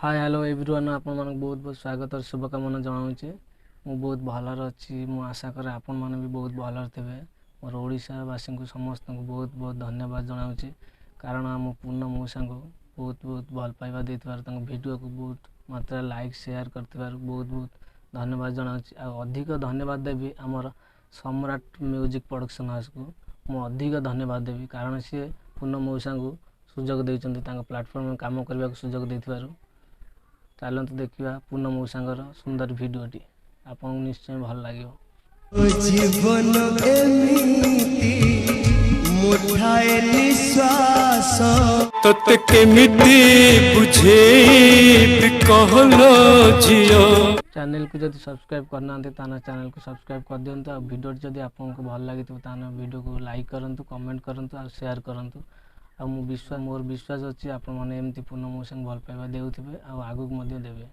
ହାଏ, hello everyone, ଆପଣମାନଙ୍କୁ ବହୁତ ବହୁତ ସ୍ୱାଗତ ଓ ଶୁଭକାମନା ଜଣାଉଛି। ମୁଁ ବହୁତ ଭଲରେ ଅଛି। ମୁଁ ଆଶା କରେ ଆପଣମାନେ ବି ବହୁତ ଭଲରେ ଥିବେ। ମୋର ଓଡ଼ିଶାବାସୀଙ୍କୁ ସମସ୍ତଙ୍କୁ ବହୁତ ବହୁତ ଧନ୍ୟବାଦ ଜଣାଉଛି, କାରଣ ଆମ ପୂର୍ଣ୍ଣ ମଉସାଙ୍କୁ ବହୁତ ବହୁତ ଭଲ ପାଇବା ଦେଇଥିବାରୁ, ତାଙ୍କ ଭିଡ଼ିଓକୁ ବହୁତ ମାତ୍ରାରେ ଲାଇକ୍ ସେୟାର କରିଥିବାରୁ ବହୁତ ବହୁତ ଧନ୍ୟବାଦ ଜଣାଉଛି। ଆଉ ଅଧିକ ଧନ୍ୟବାଦ ଦେବି ଆମର ସମ୍ରାଟ ମ୍ୟୁଜିକ୍ ପ୍ରଡ଼କ୍ସନ୍ ହାଉସ୍କୁ। ମୁଁ ଅଧିକ ଧନ୍ୟବାଦ ଦେବି, କାରଣ ସିଏ ପୂର୍ଣ୍ଣ ମଉସାଙ୍କୁ ସୁଯୋଗ ଦେଇଛନ୍ତି, ତାଙ୍କ ପ୍ଲାଟଫର୍ମରେ କାମ କରିବାକୁ ସୁଯୋଗ ଦେଇଥିବାରୁ। ଚାଲନ୍ତୁ ଦେଖିବା ପୂର୍ଣ୍ଣ ମଉସାଙ୍କର ସୁନ୍ଦର ଭିଡ଼ିଓଟି, ଆପଣଙ୍କୁ ନିଶ୍ଚୟ ଭଲ ଲାଗିବ। ଜୀବନ ଏମିତି ମୁଠାଏ ନିଶ୍ୱାସ, ତତେ କେମିତି ବୁଝେଇବି କହଲୋ ଝିଅ। ଚ୍ୟାନେଲକୁ ଯଦି ସବସ୍କ୍ରାଇବ୍ କରିନାହାନ୍ତି, ତାହେଲେ ଚ୍ୟାନେଲକୁ ସବସ୍କ୍ରାଇବ୍ କରିଦିଅନ୍ତୁ। ଆଉ ଭିଡ଼ିଓଟି ଯଦି ଆପଣଙ୍କୁ ଭଲ ଲାଗିଥିବ, ତାହେଲେ ଭିଡ଼ିଓକୁ ଲାଇକ୍ କରନ୍ତୁ, କମେଣ୍ଟ କରନ୍ତୁ ଆଉ ସେୟାର କରନ୍ତୁ। ଆଉ ମୁଁ ବିଶ୍ୱାସ, ମୋର ବିଶ୍ୱାସ ଅଛି, ଆପଣମାନେ ଏମିତି ପୂର୍ଣ୍ଣ ମଉସାଙ୍କୁ ଭଲ ପାଇବା ଦେଉଥିବେ ଆଉ ଆଗକୁ ମଧ୍ୟ ଦେବେ।